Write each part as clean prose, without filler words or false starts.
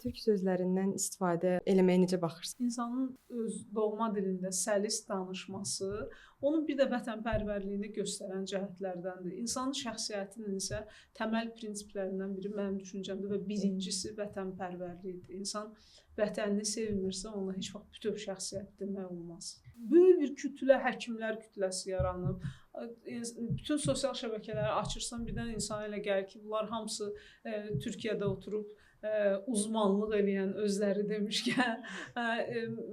Türk sözlərindən istifadə eləməyə necə baxırsınız? İnsanın öz doğma dilində səlis danışması onun bir də vətənpərvərliyini göstərən cəhətlərdəndir. İnsanın şəxsiyyətinin isə təməl prinsiplərindən biri mənim düşüncəmdə və birincisi vətənpərvərlikdir. İnsan vətənini sevmirsə, ona heç vaxt bütöv şəxsiyyət demək olmaz. Böyük bir kütlə, həkimlər kütləsi yaranıb. Bütün sosial şəbəkələri açırsan, birdən insana elə gəlir ki, bunlar hamısı Türkiyədə oturub uzmanlıq eləyən, özləri demişkən,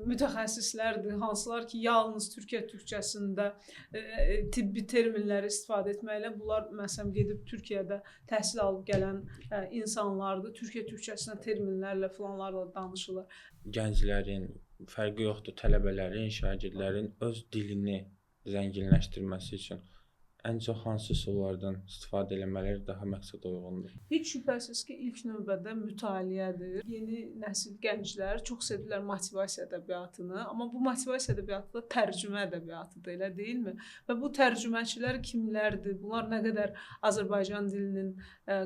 mütəxəssislərdir, hansılar ki, yalnız Türkiyə türkçəsində tibbi terminləri istifadə etməklə bunlar məsələn gedib Türkiyədə təhsil alıb gələn insanlardır. Türkiyə türkçəsinə terminlərlə, filanlarla danışırlar. Gənclərin, fərqi yoxdur, tələbələrin, şagirdlərin öz dilini zənginləşdirməsi üçün ən çox hansı üsullardan istifadə eləmələri daha məqsədə uyğundur? Heç şübhəsiz ki, ilk növbədə mütaliədir. Yeni nəsil gənclər çox sevirlər motivasiya ədəbiyyatını, amma bu motivasiya ədəbiyyatı da tərcümə ədəbiyyatıdır, elə deyilmi? Və bu tərcüməçilər kimlərdir? Bunlar nə qədər Azərbaycan dilinin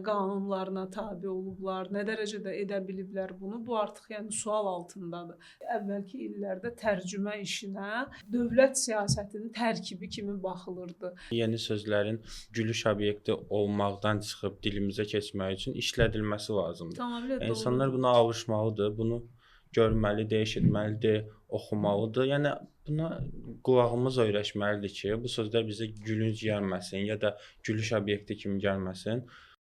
qanunlarına tabe olublar, nə dərəcədə edə biliblər bunu? Bu artıq yəni sual altındadır. Əvvəlki illərdə tərcümə işinə dövlət siyasətinin tərkibi kimi baxılırdı. Yeni sözlərin gülüş obyekti olmaqdan çıxıb dilimizə keçmək üçün işlədilməsi lazımdır. Tamamilə doğru. İnsanlar buna alışmalıdır, bunu görməlidir, eşitməlidir, oxumalıdır. Yəni buna qulağımız öyrəşməlidir ki, bu sözlər bizə gülünc gəlməsin ya da gülüş obyekti kimi gəlməsin.